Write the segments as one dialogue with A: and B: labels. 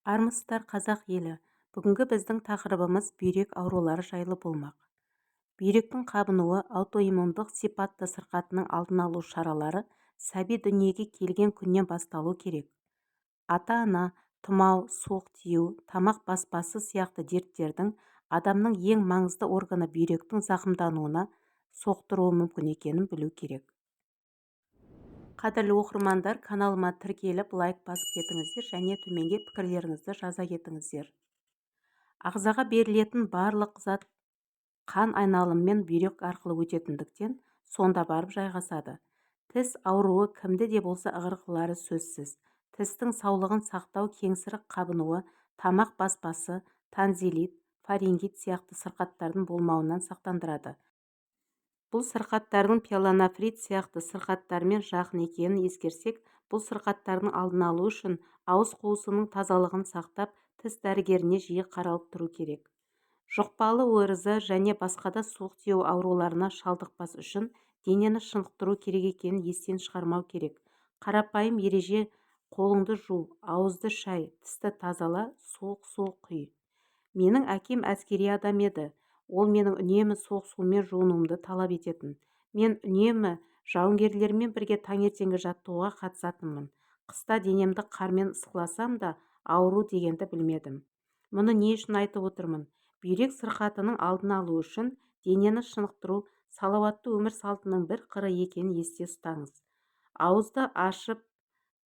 A: Армысыздар, қазақ елі! Бүгінгі біздің тақырыбымыз бүйрек аурулары жайлы болмақ. Бүйректің қабынуы аутоиммундық сипатты сырқатының алдын алу шаралары сәби дүниеге келген күннен басталу керек. Ата-ана тұмау, суық тию, тамақ баспасы сияқты дерттердің адамның ең маңызды органы бүйректің зақымдануына соқтыруы мүмкін екенін білу керек. Қадірлі оқырмандар, каналыма тіркеліп, лайк басып кетіңіздер және төменге пікірлеріңізді жаза кетіңіздер. Ағзаға берілетін барлық зат қан айналымымен бүйрек арқылы өтетіндіктен, сонда барып жайғасады. Тіс ауруы кімді де болса ығыр қылары сөзсіз. Тістің саулығын сақтау кеңсірік қабынуы, тамақ баспасы, тонзиллит, фарингит сияқты сырқаттардың болмауынан сақтандырады. Бұл сырқаттардың пиелонефрит сияқты сырқаттармен жақын екенін ескерсек, бұл сырқаттардың алдын алу үшін ауыз қуысының тазалығын сақтап, тіс дәрігеріне жиі қаралып тұру керек. Жұқпалы ОРЗ және басқа да суық тию ауруларына шалдықпас үшін денені шынықтыру керек екенін естен шығармау керек. Қарапайым ереже: қолыңды жу, ауызды шай, тісті тазала, суық су құй. Менің әкем әскери адам еді. Ол менің үнемі суық сумен жуынуымды талап ететін. Мен үнемі жауынгерлермен бірге таңертеңгі жаттығуға қатысатынмын. Қыста денемді қармен ысқыласам да, ауру дегенді білмедім. Мұны не үшін айтып отырмын? Бүйрек сырқатының алдын алу үшін денені шынықтыру салауатты өмір салтының бір қыры екенін есте ұстаңыз. Ауызды ашып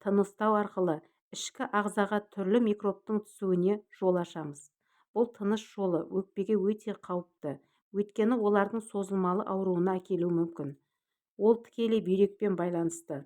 A: тыныстау арқылы ішкі ағзаға түрлі микробтың түсуіне жол ашамыз. Бұл тыныс жолы, өкпеге өте қауіпті, өйткені олардың созылмалы ауруына әкелуі мүмкін. Ол тікелей бүйрекпен байланысты.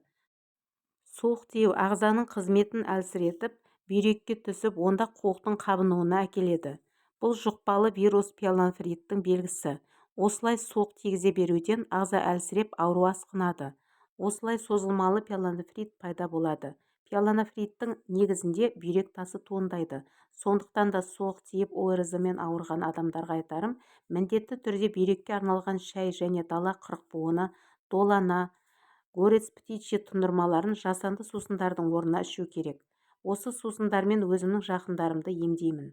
A: Суық тию ағзаның қызметін әлсіретіп, бүйрекке түсіп, онда қуықтың қабынуына әкеледі. Бұл жұқпалы вирус пиелонефриттің белгісі. Осылай суық тигізе беруден ағза әлсіреп, ауру асқынады. Осылай созылмалы пиелонефрит пайда болады. Пиелонефриттің негізінде бүйрек тасы туындайды. Сондықтан да суық тиіп, ОРЗ-мен ауырған адамдарға айтарым: міндетті түрде бүйрекке арналған шай және дала қырықбуыны, долана, горец птичий тұндырмаларын жасанды сусындардың орнына ішу керек. Осы сусындармен өзімнің жақындарымды емдеймін.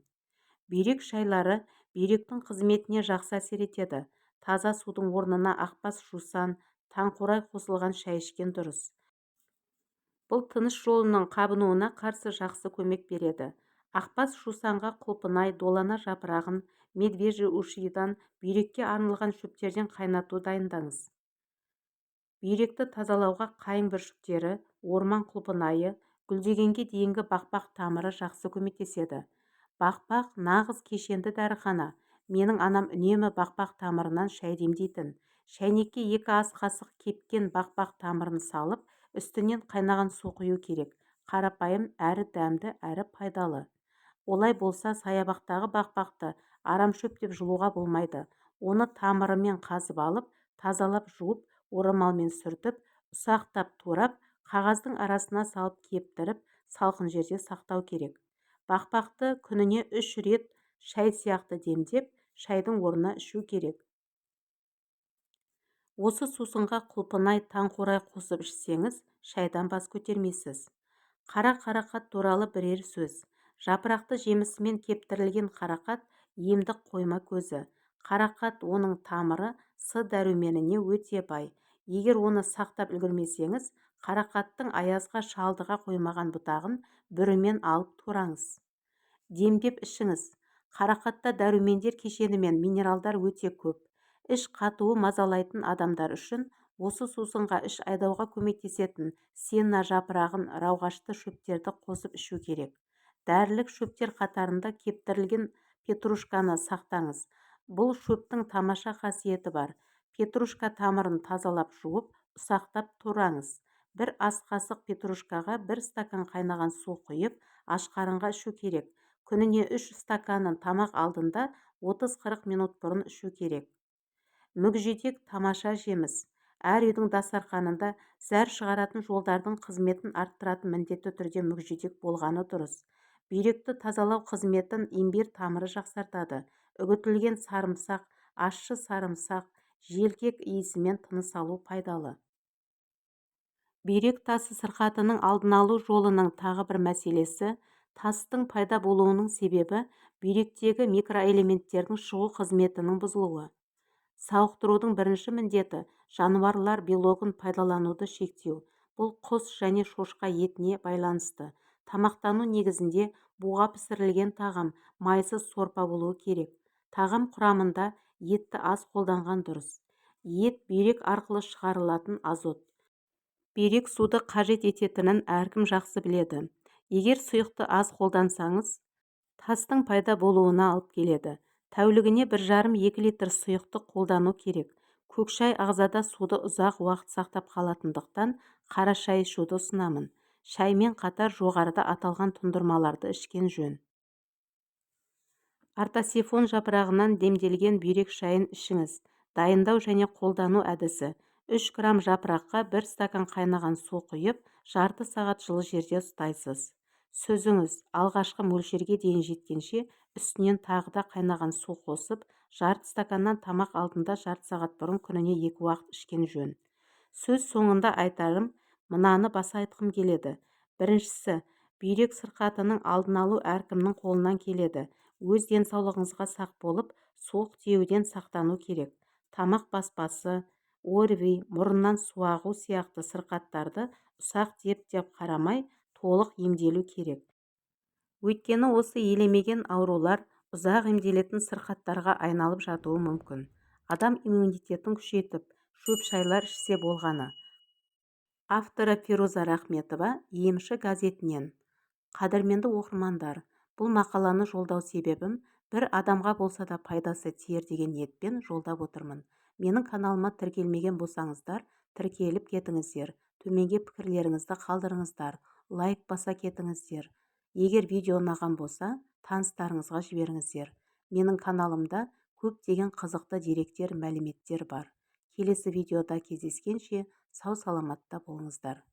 A: Бүйрек шайлары бүйректің қызметіне жақсы әсер етеді. Таза судың орнына ақбас жусан, таңқурай қосылған шай ішкен дұрыс. Бұл тыныс жолының қабынуына қарсы жақсы көмек береді. Ақбас жусанға құлпынай, долана жапырағын, медвежий ушидан, бүйрекке арналған шөптерден қайнату дайындаңыз. Бүйректі тазалауға қайың бүршіктері, орман құлпынайы, гүлдегенге дейінгі бақбақ тамыры жақсы көмектеседі. Бақбақ нағыз кешенді дәріхана. Менің анам үнемі бақбақ тамырынан шай демдейтін. Шәйнекке 2 ас қасық кепкен бақбақ тамырын салып, үстінен қайнаған су құю керек. Қарапайым, әрі дәмді, әрі пайдалы. Олай болса, саябақтағы бақбақты арамшөп деп жұлуға болмайды. Оны тамырымен қазып алып, тазалап жуып, орамалмен сүртіп, ұсақтап турап, қағаздың арасына салып кептіріп, салқын жерде сақтау керек. Бақбақты күніне 3 рет шай сияқты демдеп, шайдың орнына ішу керек. Осы сусынға құлпынай, таңқурай қосып ішсеңіз, шайдан бас көтермейсіз. Қара қарақат туралы бірер сөз. Жапырақты жемісімен кептірілген қарақат емдік қойма көзі. Қарақат, оның тамыры С дәруменіне өте бай. Егер оны сақтап үлгермесеңіз, қарақаттың аязға шалдыға қоймаған бұтағын бүрімен алып тураңыз. Демдеп ішіңіз. Қарақатта дәрумендер кешені мен минералдар өте көп. Іш қатуы мазалайтын адамдар үшін осы сусынға іш айдауға көмектесетін сенна жапырағын, рауғашты шөптерді қосып ішу керек. Дәрілік шөптер қатарында кептірілген петрушканы сақтаңыз. Бұл шөптің тамаша қасиеті бар. Петрушка тамырын тазалап жуып, ұсақтап тураңыз. 1 ас қасық петрушкаға 1 стакан қайнаған су құйып, аш қарынға ішу керек. Күніне 3 стаканын тамақ алдында 30-40 минут бұрын ішу керек. Мүгжедек тамаша жеміс. Әр үйдің дастарханында зәр шығаратын жолдардың қызметін арттыратын міндетті түрде мүгжедек болғаны дұрыс. Бүйректі тазалау қызметін имбир тамыры жақсартады. Үгітілген сарымсақ, ащы сарымсақ, желкек иісімен тыныс алу пайдалы. Бүйрек тасы сырқатының алдын алу жолының тағы бір мәселесі Тастың пайда болуының себебі бүйректегі микроэлементтердің шығу қызметінің бұзылуы. Сауықтырудың бірінші міндеті жануарлар белогын пайдалануды шектеу. Бұл құс және шошқа етіне байланысты. Тамақтану негізінде буға пісірілген тағам, майсыз сорпа болуы керек. Тағам құрамында етті аз қолданған дұрыс. Ет бүйрек арқылы шығарылатын азот. Бүйрек суды қажет ететінін әркім жақсы біледі. Егер сұйықты аз қолдансаңыз, тастың пайда болуына алып келеді. Тәулігіне 1,5-2 литр сұйықтық қолдану керек. Көк шай ағзада суды ұзақ уақыт сақтап қалатындықтан, қара шай ішуді ұсынамын. Шаймен қатар жоғарыда аталған тұндырмаларды ішкен жөн. Ортосифон жапырағынан демделген бүйрек шайын ішіңіз. Дайындау және қолдану әдісі: 3 грамм жапыраққа 1 стакан қайнаған су құйып, жарты сағат жылы жерде ұстайсыз. Сүзіңіз, алғашқы мөлшерге дейін жеткенше үстінен тағы да қайнаған су қосып, жарты стаканнан тамақ алдында жарты сағат бұрын күніне 2 уақыт ішкен жөн. Сөз соңында айтарым, мынаны баса айтқым келеді. Біріншісі, бүйрек сырқатының алдын алу әркімнің қолынан келеді. Өз денсаулығыңызға сақ болып, суық тиюден сақтану керек. Тамақ баспасы, ОРВИ, мұрыннан су ағу сияқты сырқаттарды ұсақ дерт деп қарамай, толық емделу керек. Өйткені осы елемеген аурулар ұзақ емделетін сырқаттарға айналып жатуы мүмкін. Адам иммунитетін күшейтіп, шөп шайлар ішсе болғаны. Авторы Фируза Рахметова, Емші газетінен. Қадірменді оқырмандар, бұл мақаланы жолдау себебім бір адамға болса да пайдасы тиер деген ниетпен жолдап отырмын. Менің каналыма тіркелмеген болсаңыздар, тіркеліп кетіңіздер. Төменге пікірлеріңізді қалдырыңыздар, лайк баса кетіңіздер. Егер видео ұнаған болса, таныстарыңызға жіберіңіздер. Менің каналымда көптеген қызықты деректер, мәліметтер бар. Келесі видеода кездескенше сау-саламатта болыңыздар.